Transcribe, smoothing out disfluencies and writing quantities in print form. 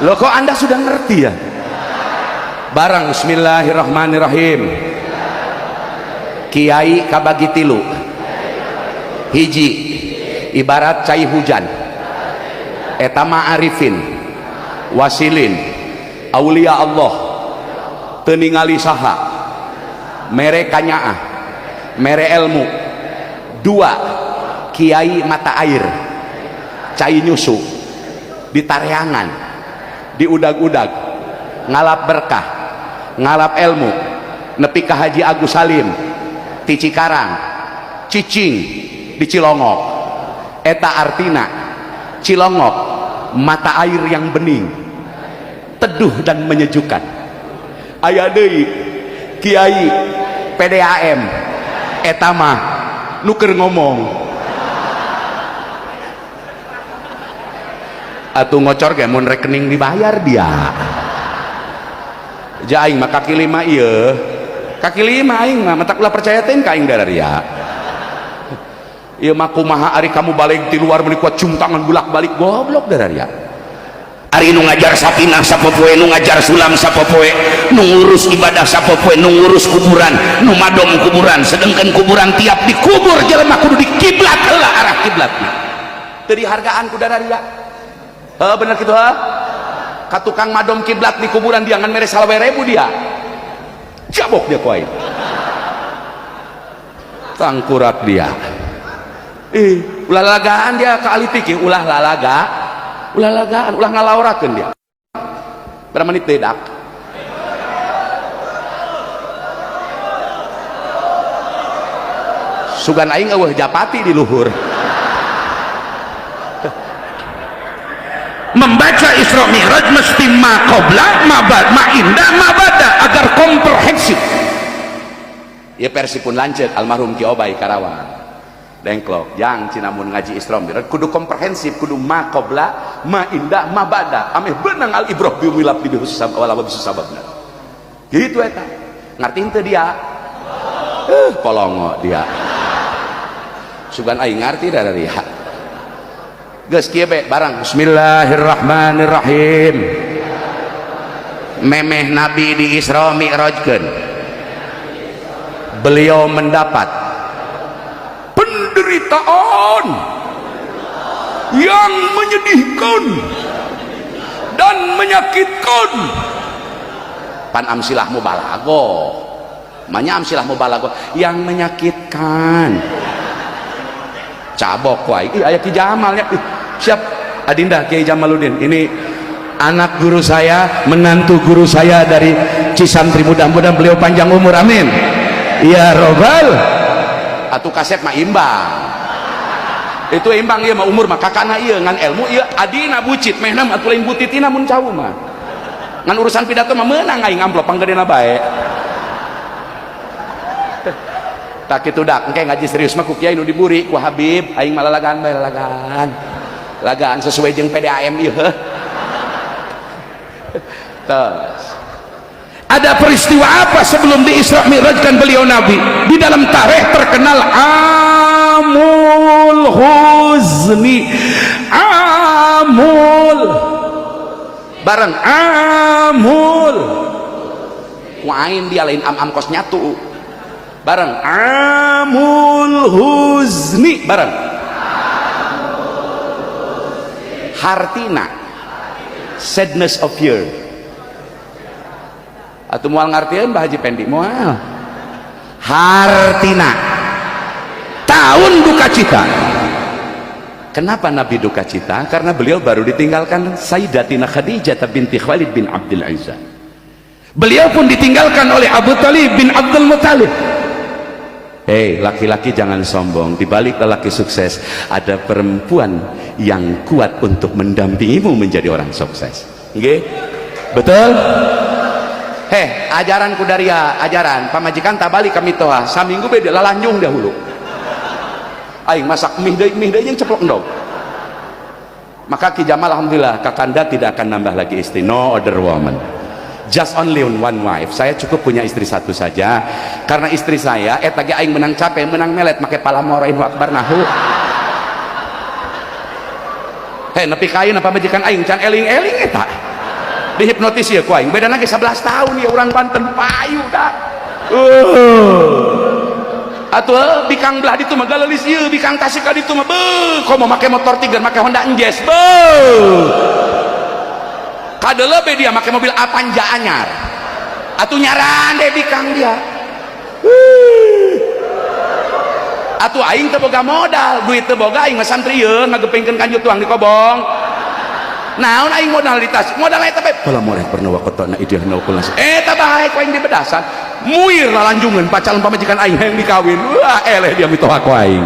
Loh, kok Anda sudah ngerti ya? Barang bismillahirrahmanirrahim. Kiai kabagi tilu. Hiji ibarat cai hujan, eta mah arifin wasilin aulia Allah, teu ningali saha, mere kanyaah, mere ilmu. Dua, kiai mata air, cai nyusu di tareangan, di udag-udag, ngalap berkah, ngalap ilmu, nepi ka Haji Agus Salim ti Cikarang, cicing di Cilongok. Eta artina Cilongok mata air yang bening, teduh dan menyejukkan. Aya deui kiai PDAM, eta mah nu keur ngomong atuh ngocor ge mun rekening dibayar dia. Ja aing mah kaki lima ieu, kaki lima aing mah, matak ulah percaya teh ka aing dararia. Ieu mah kumaha ari kamu balik di luar meuni kuat cium tangan bulak-balik, goblok dararia. Ari nu ngajar sakinah sapopoe, nu ngajar sulam sapopoe, nu ngurus ibadah sapopoe, nu ngurus kuburan, nu madom kuburan, sedangkan kuburan tiap dikubur jelema kudu dikiblat heula arah kiblatna. Teu dihargaan ku dararia. Heuh, bener kitu heuh. Ka tukang madom kiblat di kuburan dia ngan mere 20.000, dia jabok dia ku aing, tangkurak dia. Ih, ulah lalagaan dia ke ahli fikih, ulah lalaga, ulah lalagaan, ulah ngalaurakeun dia. Berapa menit tidak? Sugan aing eueuh japati di luhur. Membaca Isra Mi'raj mesti ma qabla, ma ba'd, ma inda, ma ba'da, agar komprehensif. Ya, versi pun lanceuk almarhum Ki Obay Karawang. Dengklok, jang cinamun ngaji Isra Mi'raj kudu komprehensif, kudu ma qabla, ma inda, ma ba'da. Ameh benang al ibrah bi umilab bi sabab wala bi sababna. Gitu eta. Ngarti henteu dia? Polongo dia. Sugan aing ngarti dari dia. Geus kieu be barang bismillahirrahmanirrahim. Memeh Nabi di Isra Mi'rajkeun, beliau mendapat penderitaan yang menyedihkan dan menyakitkan. Pan amsilah mubalaghah, manya amsilah mubalaghah yang menyakitkan, cabok wae. Ih, aya Ki Jamalnya. Ih, siap Adinda Kiai Jamaluddin, ini anak guru saya, menantu guru saya dari Cisantri, mudah-mudahan beliau panjang umur, amin ya robbal. Atuh kasep mah imbang, itu imbang ieu mah umur mah kakana ieu, ngan ilmu ieu adina bucit mehna mah, atuh lain butitina mun cau mah. Ngan urusan pidato mah meunang aing, amplop panggedena bae. Tak kitu dak engke ngaji serius mah ku kiai nu diburi ku Habib, aing mah lalagaan bae, lalagaan lagaan sesuai jeung PDAM ieu. Terus ada peristiwa apa sebelum di Isra Mi'rajkan beliau Nabi? Di dalam tarikh terkenal Amul Huzni, Amul bareng Amul ku aing dia lain am-am kos nyatu bareng Amul Huzni bareng. Hartina sadness of year. Atau moal ngartieun Bah Haji Pendi, moal hartina tahun duka cita. Kenapa Nabi duka cita? Karena beliau baru ditinggalkan Sayyidatina Khadijah binti Khalid bin Abdul Aziz. Beliau pun ditinggalkan oleh Abu Talib bin Abdul Muttalib. Hei, laki-laki jangan sombong. Di balik lelaki sukses ada perempuan yang kuat untuk mendampingimu menjadi orang sukses. Nggih? Betul? Heh, ajaran kudaria, ajaran pamajikan tak balik kami toha. Saminggu beda lalanjung dahulu. Aing masak mie deui, mie deui yang ceplok endog. Maka Ki Jamal alhamdulillah kakanda tidak akan nambah lagi istri. No other woman. Just only one wife. Saya cukup punya istri satu saja. Karena istri saya eta ge aing menang capek, menang melet make palamoroin akbar nahu. Heh, nepi ka ayeuna pamajikan aing can eling-eling eta. Dihipnotis ya ku aing. Beda lagi 11 tahun ya, orang Banten payu dah. Atuh bikang belah ditu mah galelis ieu, bikang Tasik ka ditu mah beuh, komo make motor tiga, make Honda Jazz, beuh. Kadeuleu be dia make mobil Avanza anyar. Atuh nyarande bikang dia. Atuh aing teu boga modal, duit teu boga, aing mah santri ieu ngagepengkeun kanjut tuang di kobong. Naon aing modal di tas? Modal eta bae. Pola moreh pernah wakotona idiah na kulnas. Eta bae ku aing di bedasan. Muir lalanjungan pacaran pamajikan aing hayang dikawin. Wah, eleh dia mitoha ku aing.